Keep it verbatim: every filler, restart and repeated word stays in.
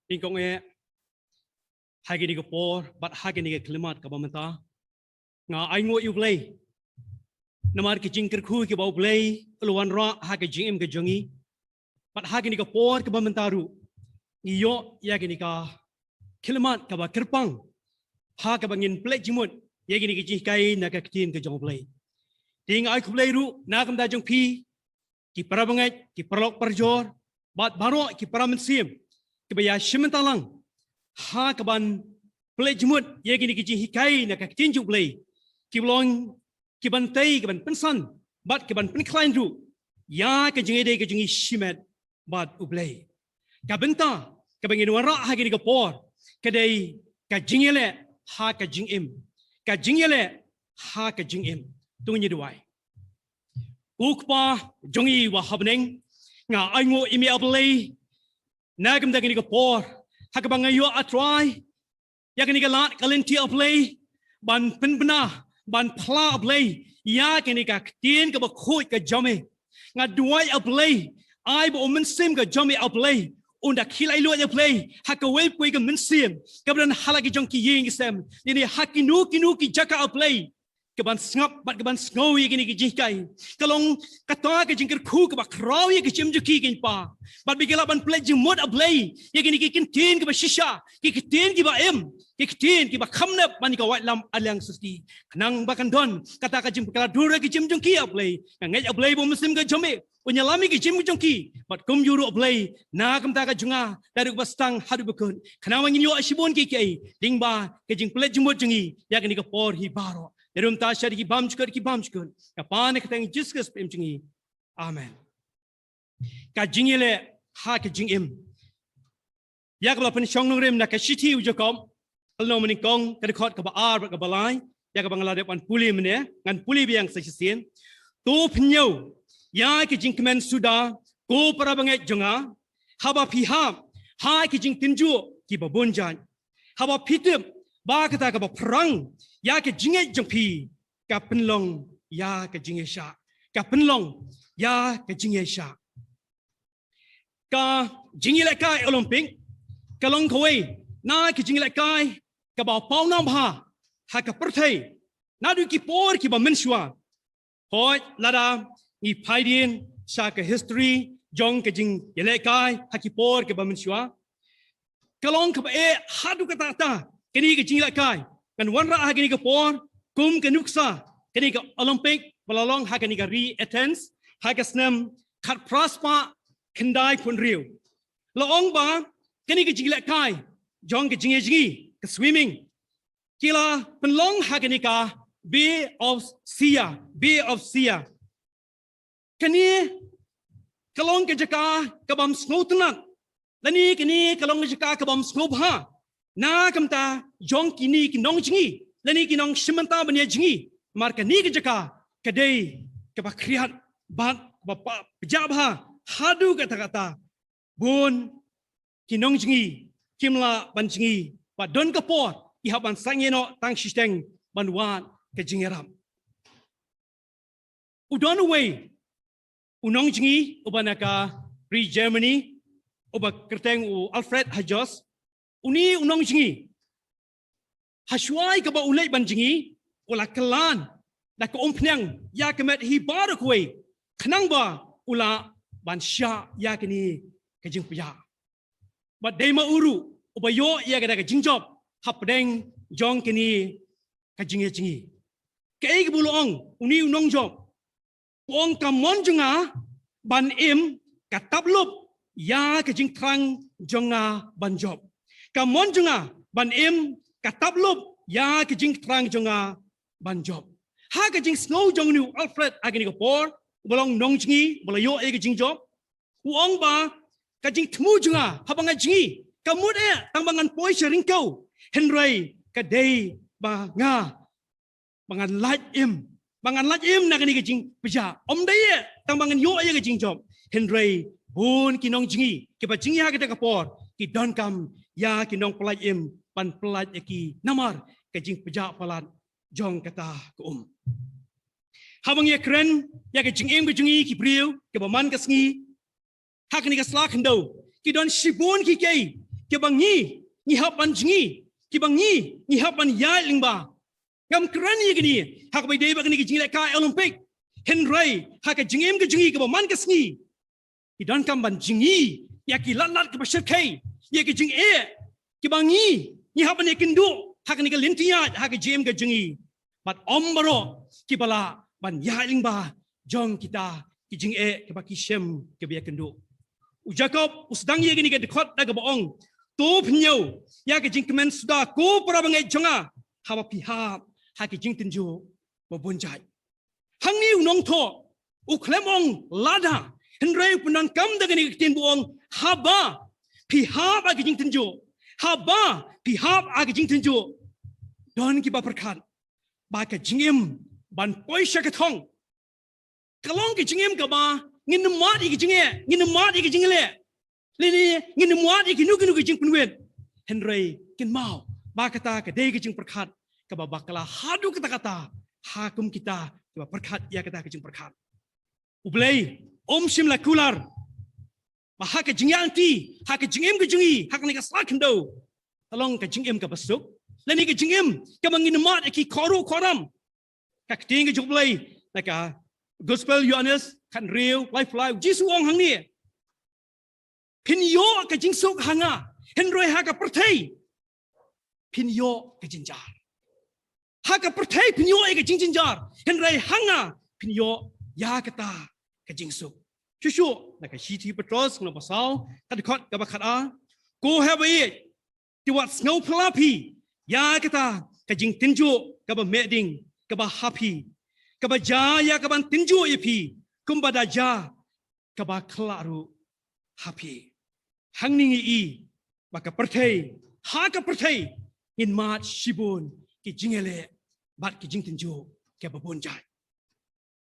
Ïing kong eh, ha kine ki por bad ha kine ki khyllipmat kaba mynta, nga ai nguh ïa U Blei namar ki jingkyrkhu kiba U Blei u la wanrah ha ka jingim ka jong ngi. Bad ha kine ki por kaba mynta ruh ngi ïoh ïa kine ki khyllipmat kaba kyrpang ha kaba ngin pynleit jingmut ïa kine ki jinghikai na ka ktien ka jong U Blei. Te nga ai khublei ruh na ka bynta jong phi, ki para bangeit, ki paralok parajor, bad baroh ki para mynsiem kiba ïa shim bynta lang ha kaban pynleit jingmut ïa kine ki jinghikai na ka ktien jong U Blei, kiba long kiban tei, kiban pynsan bad kiban pynkhlaiñ ruh ïa ka jingïadei ka jong ngi shimet bad U Blei. Ka bynta kaba ngin wanrah ha kine ki por ka dei ka jingïaleh ha ka jingim. Ka jingïaleh ha ka jingim. To ngin ïa duwai. Ko Kpa jong ngi uba ha bneng, nga ai nguh ïa me A Blei na ka bynta kine ki por ha kaba nga ïoh, A Trai, ïa kane ka lad ka lynti A Blei ban pynbna, ban phla A Blei ïa kane ka ktien kaba khuid ka jong me. Nga duwai A Blei, ai ba u Mynsiem ka jong me A Blei un da khie laitluid A Blei ha kawei pa kawei ka mynsiem kaba don ha la ki jong ki ïing ki sem, ïa ne ha kino kino ki jaka A Blei, kaban sngap bad kaban sngew ïa kine ki jinghikai. Ka long kata ka jingkyrkhu kaba khraw ïa ka jingim jong ki, ko Kpa. Bad ba ki lah ban pynleit jingmut A Blei ïa kine ki ktien kiba shisha, ki ktien kiba im, ki ktien kiba kham nep ban ïa ka waitlam ailad shisha. Khnang ba kan don kata ka jingpynkhlaiñ dur ïa ka jingim jong ki A Blei. Nga ngeit A Blei ba u Mynsiem ka jong me un ïalam ïa ka jingim jong ki bad kumjuh ruh A Blei na ka bynta ka jong nga, naduh ba sdang haduh ba kut, khnang ba ngin ïoh shibun kiei kiei lyngba ka jingpynleit jingmut jong ngi ïa kane ka por hi baroh. Naduh mynta sha ki bymjukut ki bymjukut, nga pan ha ka kyrteng Jisu Khrist ba im jong ngi. Amen. Ka jingïaleh ha ka jingim. Ïa kaba la pynshong nongrim na ka shithi u Jakob, ka lynnong banyngkong, ka dkhot kaba ar bad kaba lai, ïa kaba nga la dep ban pule mynne, ngan pule biang sa shisien. To pynïew ïa ki jingkmen suda, ko para bangeit jong nga, haba phi hap ha ki jingtynjuh kiba bun jait, haba phi tip ba kata kaba phrang ïa ka jingngeit jong phi ka pynlong ïa ka jingïaishah, ka pynlong ïa ka jingïaishah. Ka jingïalehkai Olympic ka long kawei na ki jingïalehkai kaba pawnam bha ha ka pyrthei naduh ki por kiba mynshuwa. Hooid, lada ngi peit sha ka history jong ka jingïalehkai ha ki por kiba mynshuwa, ka long kaba eh haduh katta katta kane ka jingïalehkai. Ngan wanrah ha kane ka por kum ka nuksa kane ka Olympic ba la long ha kane ka ri Athens ha ka snem khatphra spah khyndai phew hynriew. La ong ba kane ka jingïalehkai jong ka jingïajngi, ka swimming, ki la pynlong ha kane ka Bay of Sia, Bay of Sia. Kane ka long ka jaka kabym sngewtynnat, lane kane ka long ka jaka kabym sngewbha na ka bynta jong kine ki nongjngi lane ki nongshim bynta ban ïajngi. Namar kane ka jaka ka dei kaba khriat bad kaba pjah bha haduh katta katta. Bun ki nongjngi kim lah ban jngi, bad don ka por ki hap ban sangeh noh tang shiteng ban wad ka jingïarap. U don uwei u nongjngi uba na ka ri Germany, uba kyrteng u Alfred Hagios. Une u nongjngi, ha shuwa kaba u leit ban jngi, u la kylla da ka umphniang ïa ka met hi baroh kawei, khnang ba u lah ban shah ïa kane ka jingpjah. Bad dei ma u ruh uba ïoh ïa kata ka jingjop hapdeng jong kane ka jingïajngi. Kaei kaba u la ong une u nongjop? U ong, ka mon jong nga ban im ka tap lup ïa ka jingthrang jong nga ban jop. Ka mon jong nga ban im ka tap lup ïa ka jingthrang jong nga ban jop. Ha ka jingsngew jong une u Alfred ha kane ka por, uba long nongjngi, uba la ïoh ïa ka jingjop, u ong ba ka jingthmu jong nga haba nga jngi, kam mut eh tang ba ngan poi sha ryngkew, hynrei ka dei ba nga, ba ngan lait im, ba ngan lait im na kane ka jingpjah. Ym dei eh tang ba ngan ïoh ïa ka jingjop, hynrei bun ki nongjngi kiba jngi ha kata ka por ki donkam ïa ki nongpyllait im ban pyllait ïa ki namar ka jingpjah palat jong kata ka um. Haba ngi ïakren ïa ka jingim ka jong ngi ki briew kiba man ka sngi, ha kane ka sla khyndew ki don shibun kiei kiei kiba ngi ngi hap ban jngi, kiba ngi ngi hap ban ïaid lyngba. Ngam kren ïa kine ha kaba ïadei bad kine ki jinglehkai Olympic, hynrei ha ka jingim ka jong ngi kaba man ka sngi, ngi donkam ban jngi ïa ki lad lad kiba shyrkhei, ïa ki jingeh kiba ngi ngi hap ban ïakynduh ha kane ka lynti ïaid ha ka jingim ka jong ngi. Bad ym baroh kiba lah ban ïaid lyngba jong kita ki jingeh kiba ki shem kiba ïakynduh. U Jakob u sdang ïa kane ka dkhot da kaba ong, to pynñiew ïa ka jingkmen suda ko para bangeit jong nga, haba phi hap ha ki jingtynjuh babun jait. Hangne u nongthoh u khlem ong lada, hynrei u pyndonkam da kane ka ktien ba ong haba phi hap ha ki jingtynjuh. Haba phi hap ha ki jingtynjuh, don kiba pyrkhat ba ka jingim ban poi sha ka thong ka long ka jingim kaba ngin ym mad ïa ki jingeh, ngin ym mad ïa ki jingleh, lane ngin ym mad ïa kino kino ki jingpynwit. Hynrei kynmaw ba kata ka dei ka jingpyrkhat kaba bakla haduh katta katta ha kum kita kiba pyrkhat ïa kata ka jingpyrkhat. U Blei um shym la kular ba ha ka jingïaid lynti, ha ka jingim ka jong ngi ha kane ka sla khyndew, ka long ka jingim kaba suk, lane ka jingim kaba ngin ym mad ïa ki khawruh khawram. Ka ktien ka jong U Blei na ka Gospel Ïoannis khathynriew, laiphew lai, U Jisu u ong hangne, phin ïoh ka jingsuk ha nga, hynrei ha ka pyrthei phin ïoh ka jynjar. Ha ka pyrthei phin ïoh ïa ka jingjynjar, hynrei ha nga phin ïoh ïa kata ka jingsuk. Shuh shuh na ka shithi Petros, ngan pasal ka dkhot kaba khat ar, ko haba ïeit, to wat sngewphylla phi ïa kata ka jingtynjuh kaba meh ding kaba ha phi, kaba jia ïa kaban tynjuh ïa phi, kumba da jia kaba khlad ruh ha phi. Hangne ngi i ba ka pyrthei, ha ka pyrthei ngin mad shibun ki jingïaleh bad ki jingtynjuh kiba bun jait.